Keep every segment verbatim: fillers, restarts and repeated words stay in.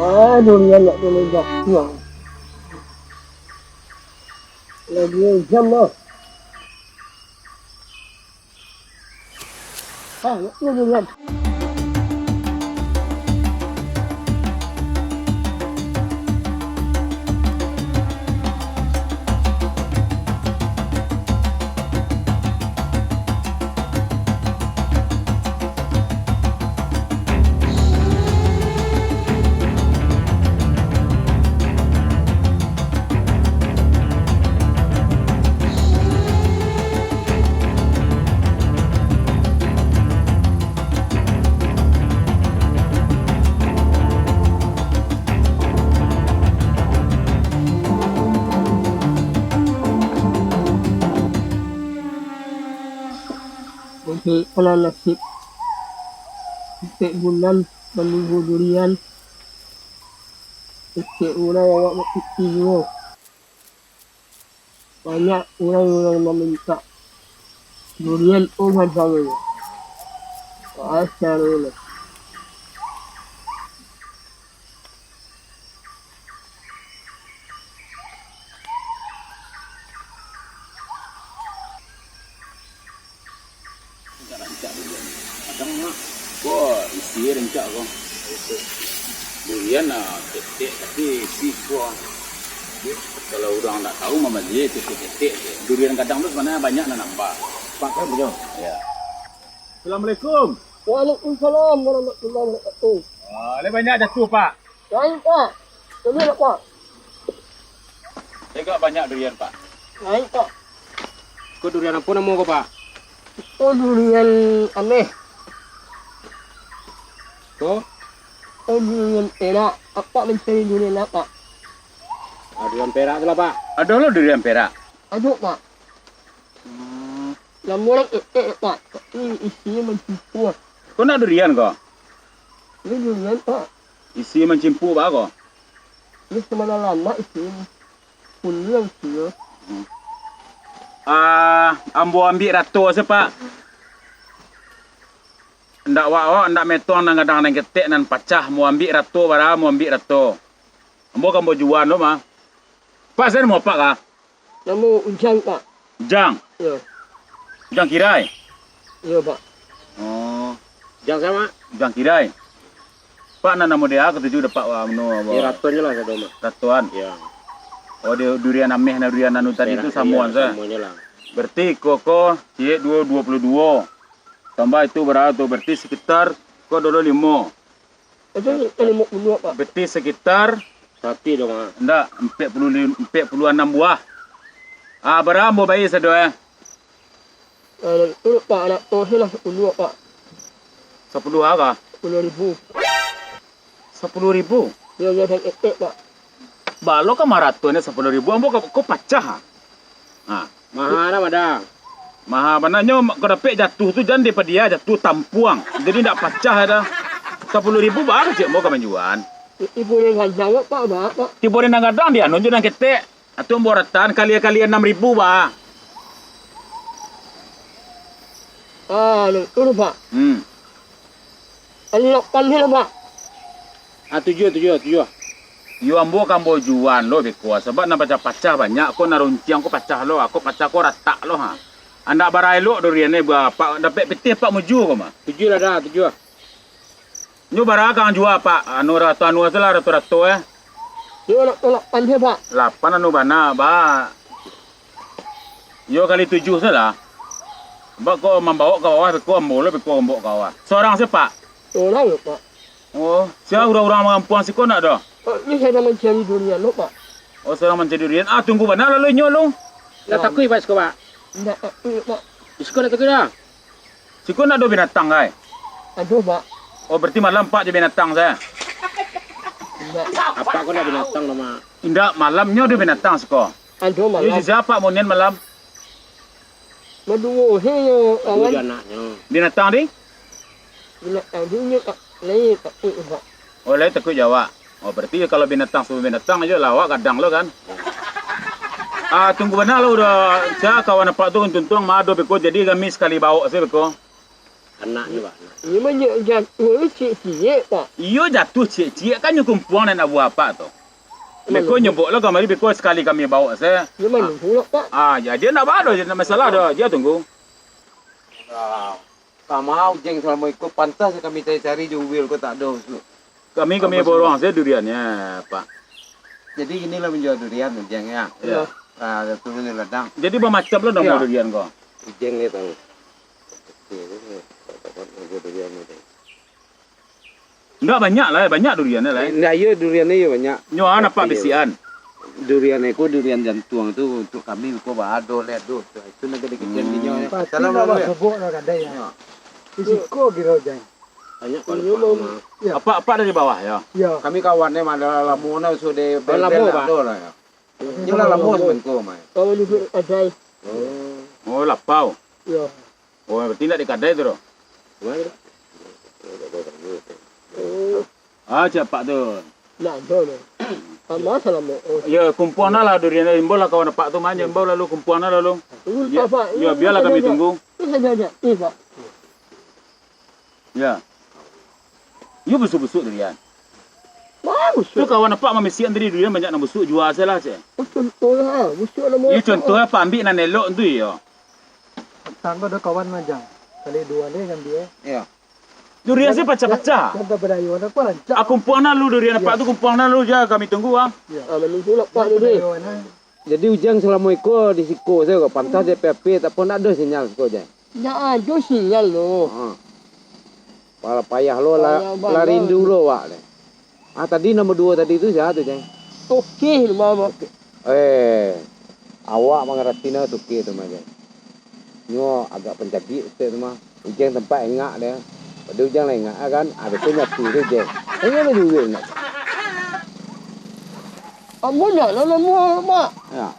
Ah, durian nak kena dah. Lagi jam dah. Ah, nak kena durian. Oke, kalau nasib, setiap bulan manunggu durian, setiap bulan awak bakuti juo. Banyak urang-urang nan mamintak durian, oh, harganyo. Wah, saru lah. Rancak durian. Kadang mak, ko isi rancak ko. Durian lah ketek, tapi isi ko. Kalau urang ndak tahu mambali, ketek-ketek je. Durian gadang tu sabananyo banyak nan nambah. Pak, kan, Bang? Ya. Assalamualaikum. Waalaikumsalam warahmatullahi wabarakatuh. Ah, lai banyak jatuah, Pak? Lain, Pak. Kami nak, Pak. Tega banyak durian, Pak? Lain, Pak. Ko durian apo namo ko, Pak? Ko durian ameh. Ko? Ko durian perak. Apak mancari durian apak? Ah, durian perak tu lah, Pak. Ado lo durian perak? Ado, Pak. Hmm. Namo nan etek, Pak, tapi isinyo mancimpua. Ko nak durian ko? Iyo durian, Pak. Isi mancimpua baa ko? Iyo sabana lamak isinyo. Kuniang isinyo. Hmm. Ah, ambo ambiak rato se, Pak. Ndak awak, awak ndak metong nan gadang nan ketek nan pacah. Ambo ambiak rato, bara ambo ambiak rato. Ambo ka ambo juan lo mah. Pak, sia namo Apak ka? Namo Ujang, Pak. Ujang? Iyo. Ujang Kirai? Iyo, Pak. Oh. Ujang sia, Mak? Ujang Kirai. Pak, nan namo dia katuju dapek, wah, mano, iyo, Pak? Ratuan je lah, sado, Mak. Ratuan? Iyo. Oh, di durian ameh, nah, durian anu tadi tu, perak, samuan, iyo, sa? Samuan je lah. Berarti ko, ko, ciek duo, duo puluah duo. Tambah itu bara tu, berarti sekitar ko dolo limo. Itu limo puluah, Pak. Berarti sekitar, tapi dong, ah, ndak, ampek puluah lim-, ampek puluah anam buah. Ah, bara ambo bayia sado, eh? Ah, itu, Pak, anak tu se lah sapuluah, Pak. Sapuluah a ka? Sapuluah ribu. Sapuluah ribu? Iyo, iyo, nan etek, Pak. Baa lo ka marato ni sapuluah ribu, ambo ko, ko pacah, ah. Ha. Maha lah, Mada. Maha bana nyo, ko dapek jatuah tu jan dipadia, jatuah tampuang. Jadi ndak pacah dah. Sapuluah ribu baa kecek ambo ka manjuan. I-, ibu nan gadang, Pak, baa, Pak? Tibo nan gadang di anu jo nan ketek. Atu ambo ratan kali-kali anam ribu baa. Ah, tu, Pak. Hmm. Lapan se lah, Pak. Ah, tujuah, tujuah, tujuah. Iyo, ambo ka ambo juan lo beko, sabab nan pacah-pacah banyak ko, nan runciang ko pacah lo, ko pacah ko ratak lo, ha. Andak bara elok durian ni, ba, Pak, dapek pitih Pak mujua ko mah. Tujuah lah dah, tujuah. Nyo bara ka ang jua, Pak? Anu, rato anu se lah, rato-rato, eh. Nyo nak lapan se, Pak. Lapan anu bana, ba. Iyo, kali tujuah se lah. Bak ko mambawok ka bawah, beko ambo lo, beko ambo ka bawah. Sorang se, Pak? Sorang lo, Pak. Oh, sia urang-urang kampuang siko ndak doh? Pak, ni sadang mancari durian lo, Pak. Oh, sadang mancari durian. Ah, tunggu bana lalu inyo lo. Ndak takuik, Pak, siko, Pak? Ndak takuik, Pak. Di siko ndak takuik doh? Siko ndak ado binatang, kai? Ado, Pak. Oh, berarti malam Pak jo binatang sajo? Indak. Apak ko ndak binatang doh, Mak. Indak, malam nyo ado binatang siko. Ado malam. Iyo, sia Pak munian malam? Baduo se nyo, kawan. Baduo jo anaknyo. Binatang di? Binatang di nyo tak, lai takuik, Pak. Oh, lai takuik jo awak. Oh, berarti kalau binatang samo binatang ajo lah, awak gadang lo kan? Ah, tunggu bana lo, udah sia kawan apak tu untung-untung mah ado beko, jadi kami sakali bawok se beko. Anaknyo, Pak. Iyo mah nyo jatuah ciek-ciek, Pak. Iyo jatuah ciek-ciek, kan nyo kumpuang nan nak buah apak tu. Beko nyo bok lo kamari, beko sakali kami baok se. Iyo mah nyo pulak, Pak. Ah, jadi ndak bado, ndak masalah doh, dia tunggu. Ah, ka ma Ujeng salamo iko, pantas kami cari-cari jo Uwil ko tak ado, Su. Kami, kami borong se duriannyo, Pak. Jadi inilah manjua durian, Ujeng, ya. Iyo. Ah, turun dari ladang. Jadi bamacam lo namo durian ko. Ujeng dia tahu. Ndak banyak lah, banyak durian lah. Ndak, iyo durian iyo banyak. Nyo, ah, nampak bisikan. Durian ko durian jantuang tu, untuk kami ko ba ado leh tu. Itu nan gede-gede dinyo. Pasti ndak basubuk lah kadai ya. Di siko kiro, Jang. Banyak kalau Pak mah. Apak, apak dari bawah ya? Iyo. Kami kawan ni mah lah lamo nah sudah bel-bel lah ya. Inyo lah lamo saminggu mah. Kawan di kadai. Oh, lapau. Iyo. Oh, berarti ndak di kadai tu doh? Ah, cak apak tu. Ndak ado doh. Samo salamo. Yo, kumpuang nah lah durian, imbau lah kawan apak tu mah, imbau lalu kumpuang nah lalu. Yo, bialah kami tunggu. Yo. Iyo busuk-busuk durian. Wah, busuk. Tu kawan apak mamisiak tadi durian banyak nan busuk, jua se lah, cek. Contoh lah, busuk lah. Iyo, contoh apak ambiak nan elok tu, iyo. Tangga ado kawan mah, Jang. Kali duo ni kan dia. Iyo. Durian se pacah-pacah. Yang tak badayo, nak kuat rancak. Ah, kumpuang nah lu durian apak tu, kumpuang nah lu ja, kami tunggu, ah. Iyo. Ah, menunggu lah, Pak, dulu. Jadi Ujang salamo iko di siko sajo, pantas di P P, tapi ndak ado sinyal siko, Jang. Ndak ado sinyal lo. Ha. Payah lo lah, lah rindu lo awak deh. Ah, tadi nomor duo tadi tu sia tu, Jang? Toke, mama. Eh, awak mangarati nah toke tu mah, Jang. Nyo agak pancadiak tu mah. Ujang tampak engak deh. Pado Ujang lah engak kan. Ah, betul nyatu tu, Jang. Engak lah juga nak. Ambo ndak lah namo, Mak. Ya.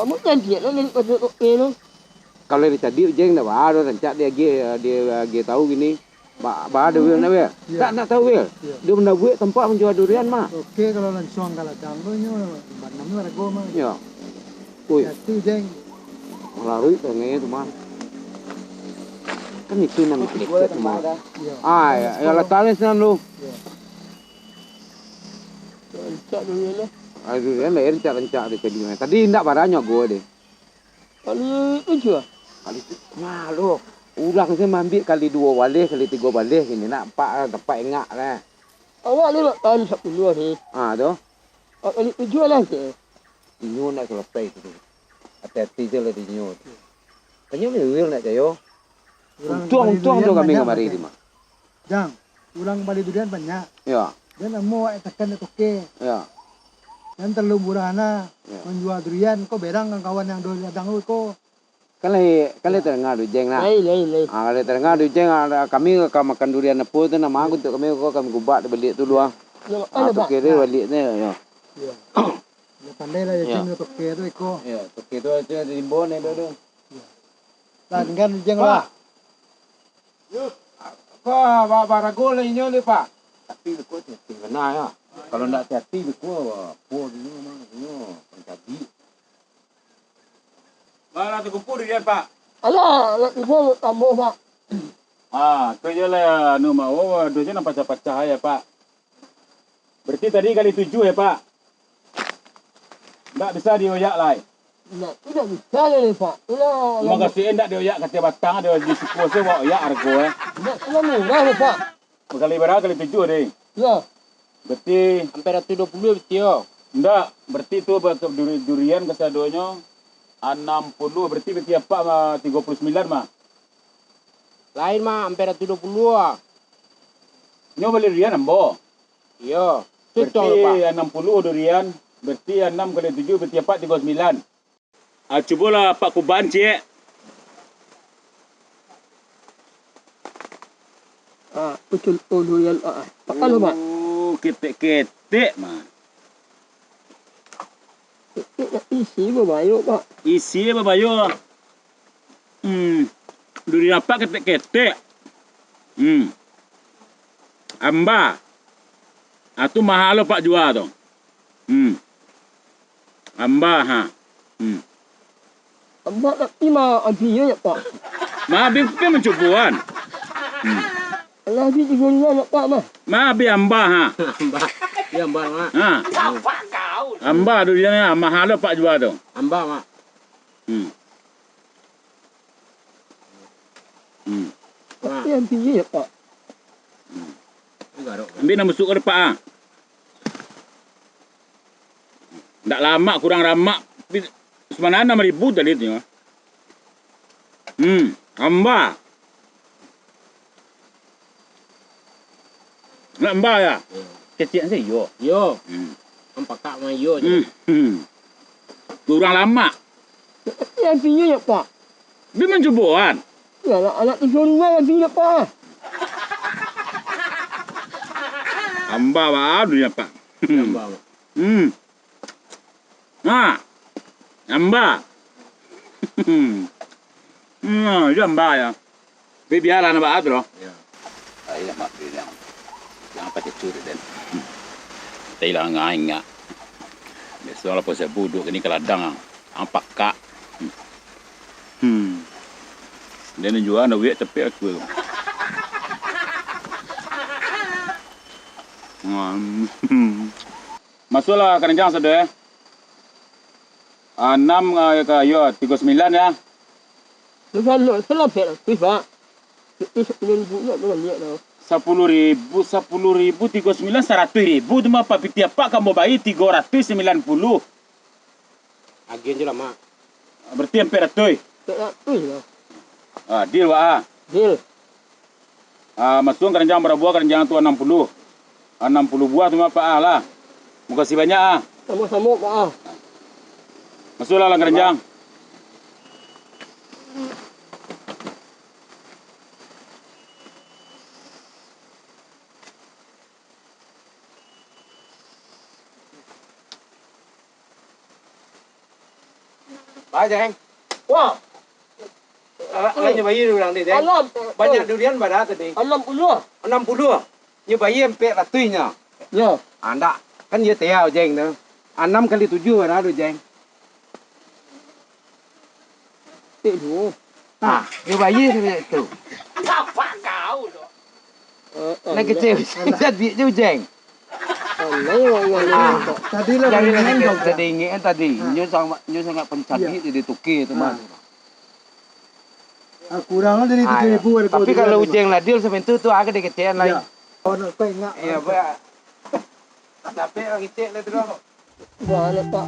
Ambo cadiak lah dari pado toke tu. Kalau dicadiak Ujang ndak baa doh, rancak diagiah, diagiah tahu gini. Ba, ba ado Wil nak, Wil? Iyo. Tak nak tahu, Wil? Iyo. Dia mandabuik tempat manjua durian mah. Oke, kalau lansuang ka ladang tu nyo, banam nyo hargo mah. Iyo. Ui. Jatuh, Jang. Malaruik tangai tu mah. Kan itu nan kecek tu mah. Iyo. Ah, ya, ya, letak ni sinan lu. Iyo. Rancak durian lah. Ah, durian lah, rancak-rancak dia tadi mah. Tadi indak baranyo go deh. Kali tujuah. Kali tu, nah lo. Urang se maambiak kali duo baleh, kali tigo baleh kini nak, apak lah, tempat engak lah. Awak ni nak tahan sapuluah ni. Ah, tu. Awak kali tujuah lah se. Inyo nak selesai tu. Hati-hati se lah di inyo tu. Kanyo mewil nak cayo. Untuang, untuang tu kami kamari tu mah. Jang, urang bali durian banyak. Yo. Dan namo awak takan dek toke. Yo. Dan talalu murah nah, yo, manjua durian, ko berang kawan-kawan nan ado di ladang tu ko. Kan lai, kan lai tadanga dek Ujang nah. Lai, lai, lai. Ah, lai tadanga dek Ujang, ah, kami ka makan durian apo tu, nah, mangko untuak kami ko, kami gubak di baliak tu lu ah. Yo, ah, toke tu baliak tu, yo. Yo. Yo, pandai lah Ujang toke tu iko. Yo, toke tu aja di limbo ni tu. Yo. Lah, tinggal Ujang lah. Ko ba-, barago lah inyo tu, Pak. Tapi beko hati-hati bana yo. Kalau ndak hati-hati beko, apo inyo mah inyo pancadi. Lah, lah takumpul durian, Pak. Alah, lah tibo tambah, Pak. Ah, tu je lah, anu, mah. Oh, aduh je nan pacah-pacah ya, Pak. Berarti tadi kali tujuah ya, Pak? Ndak bisa dioyak lai? Ndak, indak bisa lai, Pak. Itulah. Mangkasuik e ndak dioyak, kato batang ado di siko se, awak oyak hargo e. Ndak, itulah murah lai, Pak. Kali bara? Kali tujuah deh. Yo. Berarti hampir ratuih duo puluah berarti yo. Ndak, berarti tu ba-, duri-, durian kasadonyo anam puluah, berarti, berarti apak mah tigo puluah sambilan mah. Lain mah, hampir ratuih duo puluah. Nyo bali durian ambo. Iyo. Berarti anam puluah durian, berarti anam kali tujuah, berarti apak tigo sambilan. Ah, cubolah apak kuban ciek. Ah, ucun, oh, durian, ah, ah. Apak kan, Pak? Oh, ketek-ketek mah. Ketek nak isi babayok, Pak. Isi babayok. Hmm. Durian apak ketek-ketek. Hmm. Amba. Ah, tu mahal lo, Pak, jua tu. Hmm. Amba, ha. Hmm. Amba tapi mah abinyo, ya, Pak. Ma, bi, bi mancuboan. Hmm. Alah, bi tigo limo nak, Pak, mah. Ma, bi amba, ha. Amba. Bi amba, Mak. Ha. Amba tu dia ni, ha, mahal lo Pak jua tu. Amba, Mak. Hmm. Hmm. Mak. Tapi yang tinggi ya, Pak. Hmm. Ambil nak masuk ke depan, ha. Ndak lamak, kurang lamak. Bi-, samana anam ribu tadi tu. Hmm, amba. Nak amba ya? Hmm. Kecek se iyo. Iyo. Hmm. Ampakak mah iyo je. Hmm. Hmm. Kurang lamak. Yang tinggi ya, Pak. Bi mancuboan. Ya, anak, anak tigo limo yang tinggi ya, Pak. Amba baru ya, Pak. Amba, Pak. Hmm. Ha. Amba. Hmm, itu amba ya. Tapi bialah nak baa tu lo. Ya. Ayo, mak bilang. Jangan pakai curut den. Tapi lah ngai ngak. Biaso lah pasal buduk ni ka ladang. Ampakak. Hmm. Den jua nak duit tapi aku. Hmm. Masuaklah karanjang sado, eh. Anam, ah, ka, iyo, tigo sambilan, ya. Lu salah, salah, Pak. Itu sapuluh ribu nak baliak tu. Sapuluh ribu, sapuluh ribu, tigo sambilan, saratuih ribu tu mah, Pak. Pitih apak ka ambo bayia tigo ratuih sambilan puluh. Agian je lah, Mak. Berarti ampek ratuih. Ampek ratuih lah. Ah, deal, Wak, ah. Deal. Ah, masuak karanjang bara buah, karanjang tu anam puluh. Anam puluh buah tu mah, Pak, ah, lah. Makasih banyak, ah. Samo-samo, Pak, ah. Masuaklah dalam karanjang. Ba, Jeng. Wah. Lah, lah nyo bayia durian tadi, Jeng. Alam. Banyak durian bara tadi? Anam puluah. Anam puluah. Nyo bayia ampek ratuih nyo. Yo. Ah, ndak. Kan iyo tiau, Jeng, tu. Anam kali tujuah bara tu, Jeng? Ampek duo. Ah, nyo bayia sabanyak tu. Apak kau tu. Eh, eh, nak kecek, jadi je, Jeng. Alai, alai, alai. Ah, tadi lah. Jadi, tadi ingek kan tadi. Ah. Nyo sangat, nyo sangat pancadik jadi tukeh tu, mah. Ah, kurang lah dari tigo ribu, tapi kalau Ujeng lah deal sabantu tu, agak dikecekan lai. Iyo. Oh, nak kau ingek. Iyo, Pak. Tapi urang kecek lah tu, Bang. Banyak, Pak.